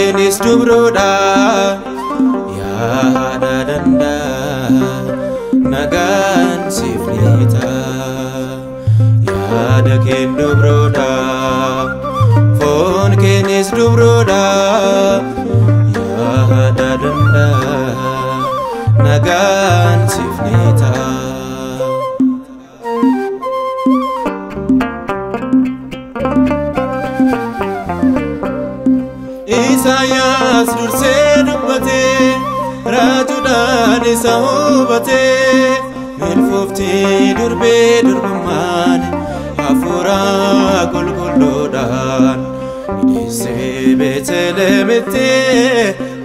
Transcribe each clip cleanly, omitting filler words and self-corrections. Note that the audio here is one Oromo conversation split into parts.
keenis dubroodha yaa haadha danda'a nagaan siif ni ta'a. Yaada keen dubroodha foon keenis dubroodha yaa haadha danda'a nagaan siif ni ta'a. Isaayyaas dursee dubbatee raajuudhaan isa hubatee milfoofti durbee durbummaan hafuura qulqulluudhaan hidheessee Beetelemitti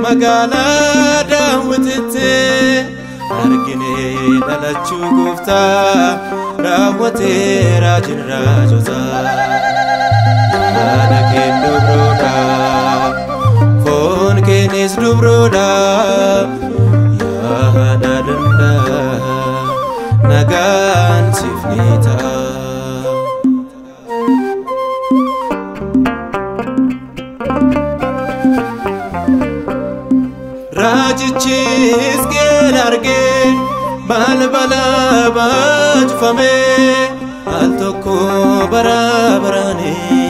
magaalaa Daawititti argine dhalachuu gooftaa raawwatee raajiin raajotaa. Yaada keen dubroodha foon keenis dubroodha yaa haadha danda'a nagaan siif ni ta'a. Raajichi Hisqeel argee balbala baajfamee al tokko bara baraanii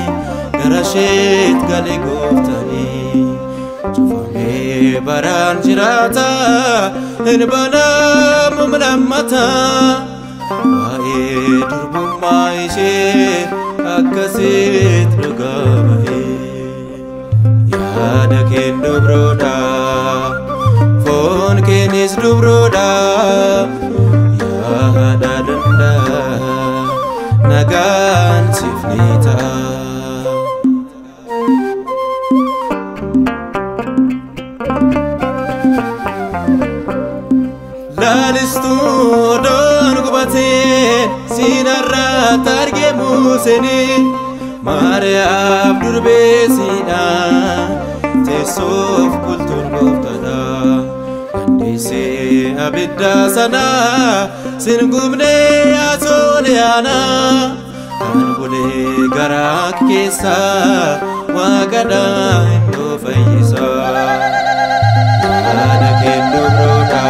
gara isheet gale gooftanii cufamee baraan jiraata hin banamu lammata waa'ee durbummaa ishee akkasitti dhugaa bahee. Yaada keen dubroodha foon keenis dubroodha yaa haadha danda'a nagaan siif ni ta'a. Laalistuu odoon gubateen siinarratti argee Museenii Maariyaam durbeesiidha teessoof qultuun gooftaadha. Dandeessee abidda sana sin gubnee yaa Sooliyaana kan bulee garaa keessa waaqadha innoo fayyisa. Yaada keen dubroodha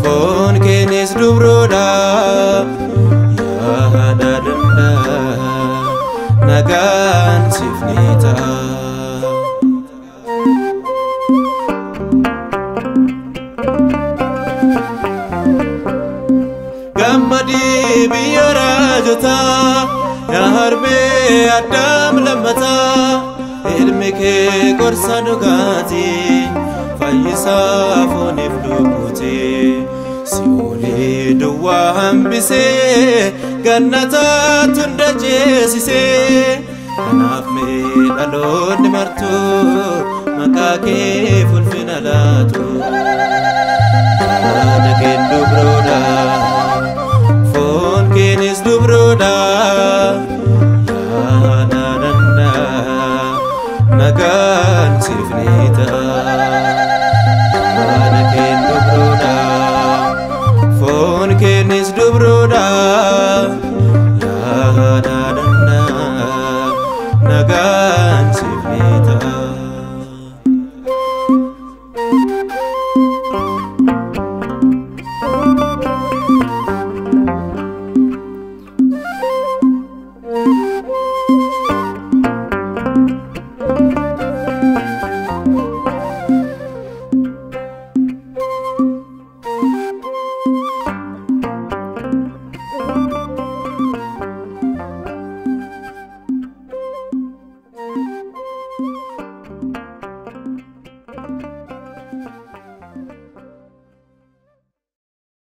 foon keenis dubroodha yaa haadha danda'a nagaan siif ni ta'a. Gammadii biyya raajotaa yaa harbee Addaam lammataa ilmi kee gorsa dhugaatii fayyisaa fooniif lubbuuti si'oolee duwwaa hambisee gannataatu hunda ceesisee kanaaf mee dhaloonni martuu maqaa kee ulfina laatu. Yaada keen dubroodha.